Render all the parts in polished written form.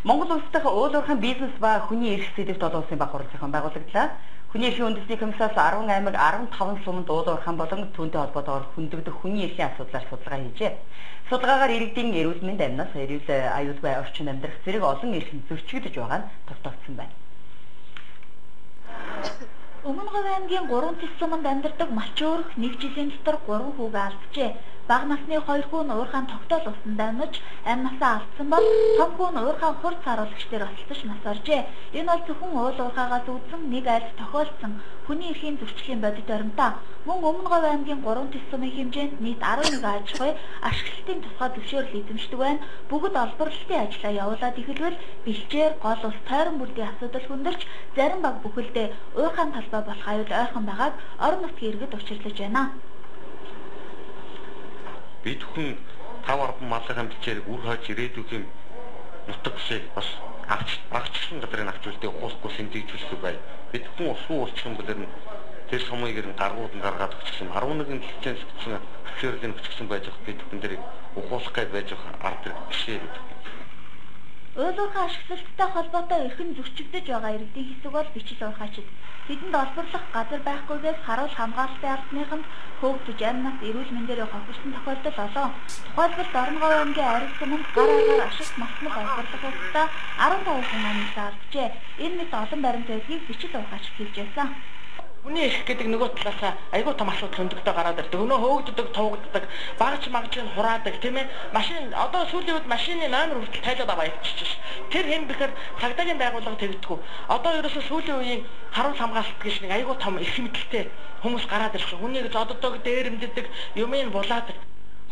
Монгол улс дахь уул уурхайн бизнес ба хүний эрх сэдэвт олон улсын баг хурал зохион байгуулагдлаа. Хүний эрхийн үндэсний комиссаас 10 аймаг 15 суманд уул уурхайн болон түүнтэй холбоотойгоор хөндөгдөх хүний эрхийн асуудлаар судалгаа хийжээ. Судалгаагаар иргэдийн эрүүл мэнд, амнаас, эрүүл аюулгүй орчин амьдрах зэрэг олон эрх нь зөрчигдөж байгаа нь тогтоогдсон байна. Өмнө Говь аймгийн 3 тэс суманд амьдардаг Малчөөрөх нэг жилийн дотор 3 хүүгээ алджээ. Бага насны 2 хүү нь уурхайн тогтоол усанд амнаж амь насаа алдсан бол том хүү нь уурхайн хурц харуулагчдаар осолдож нас оржээ. Энэ бол зөвхөн уул уурхаагаас үүдсэн нэг айлд тохиолдсон хүний эрхийн зөрчлийн бодит баримтаа. Мөн Өмнө Говь аймгийн 3 тэс сумын хэмжээнд нийт 11 аж ахуй ашиглалтын тусгай зөвшөөрөл эзэмшдэг байна. Бүгд олборлолтын ажлаа явуулаад эхэлвэл бэлчээр, гол ус, тойрон бүрдийн асуудал хүндэрч зарим баг бүхэлдээ уурхайн талбай болох аюул ойрхон байгааг орон нутгийн иргэд учирлаж байна. Бид хүн 5 10 малын бэлчээрийг үр хойч ирээдүйн нутаг дэвсийг бас авч багчсан газрыг авч үлдээ ухуулахгүй сэнтийжүүлэх бай. Бид хүн усгүй болчих юм бол тэр сумыг ер нь гаргууд нь гаргаад өгчихсэн 11 лиценз гэсэн зөвшөөрлийг өгчихсэн байж байгаа бид хүн дээр ухуулах гэж байж байгаа ард иргэд бишээ бид. Уул уурхайн ашиглалттай холбоотой эрхэн зөрчигдөж байгаа иргэдийн хэсэг бол бичил уурхайчид. Тэдэнд олборлох газар байхгүйгээс харуул хамгаалалтын албаныханд хөөгдөж амь нас эрүүл мэндээрээ хохирсон тохиолдол олон. Тухайлбал Дорноговь аймгийн Ариг суманд гар агаар ашигт малтмал олборлох хугацаа 15 хүн амь насаа алджээ. Энэ мэт олон баримт байдгийг бичил уурхайчид хэлж байсан. Хүний эрх гэдэг нөгөө талаасаа айгүй том асуудал хөндөгдөө гараад ирдэг. Өнөө хөөгддөг, туугддаг, багч магжийг хураадаг, тийм ээ. Машин одоо сүүлийн үед машины номер хүртэл тайлаад аваа явчихж ш. Тэр хэн бэхээр цагдаагийн байгууллага тэгдэггүй. Одоо ерөөсөө сүүлийн үеийн харуул хамгаалалт гэж нэг айгүй том эрх мэдэлтэй хүмүүс гараад ирсэн. Хүнийг зодддог, дээрэмддэг, юмыг булаадаг.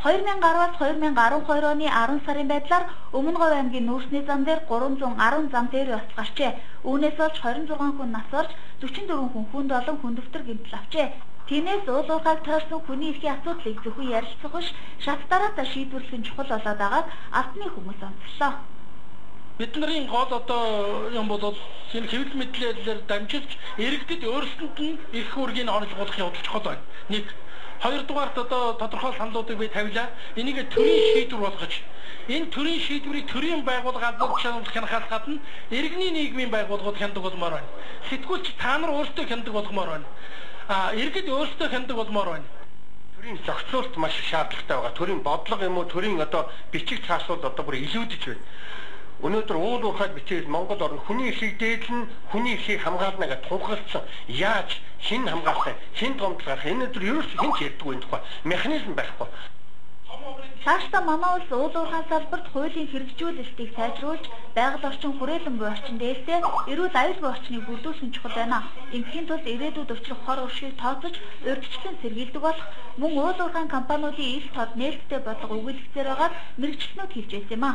2010-аас 2012 оны 10 сарын байдлаар Өмнө Говь аймгийн нүүрсний зам дээр 310 зам дээр осол гарчээ. Үүнээс болж 26 хүн нас орж 44 хүн хүнд болон хүндөвтөр гэмтэл авчээ. Тиймээс уул уурхайг тойрсон хүний эрхийн асуудлыг зөвхөн ярилцах биш, шат дараатай шийдвэрлэх нь чухал болоод байгааг албаны хүмүүс онцлоо. Бидний гол одоо юм бол энэ хэвлэл мэдлэлээр дамжиж иргэдэд өөрсдөнд нь эрх үүргийг онцлогуулах явдал чухал байна. Нэг. Хоёрдугаарт одоо тодорхой саналуудыг би тавилаа. Энийг төрийн шийдвэр болгож, энэ төрийн шийдвэрийг төрийн байгууллага албан тушаалд хянахаас гадна иргэний нийгмийн байгууллагууд хянадаг болмоор байна. Сэтгүүлч та нар өөрсдөө хянадаг болмоор байна. Иргэд өөрсдөө хянадаг болмоор байна. Төрийн зохицуулалт маш их шаардлагатай байгаа. Төрийн бодлого юм уу, төрийн одоо бичиг цаасууд одоо бүр илүүдэж байна. Өнөөдөр уул уурхайд бичээд Монгол орн хүний эрхийг дээдлэн, хүний эрхийг хамгаална гэж тунхагласан. Яаж хэн хамгаалах, хэн томдол гарах, энэ өдөр ерөөс хэн ч ярьдаггүй энэ тухай механизм байхгүй. Цаашдаа манай улс уул уурхайн салбарт хуулийн хэрэгжүүлэлтийг сайжруулж, байгаль орчин хүрээлэн буй орчин дээлтэй эрүүл аюулгүй орчныг бүрдүүлэх нь чухал байна. Ингэхийн тулд ирээдүйд учрах хор уршгийг тооцож, урьдчилан сэргийлдэг болох мөн уул уурхайн компаниудын ил тод нээлттэй бодлого өгүүлэгцээр байгааг мэргэжилтнүүд хэлж байсан юм а.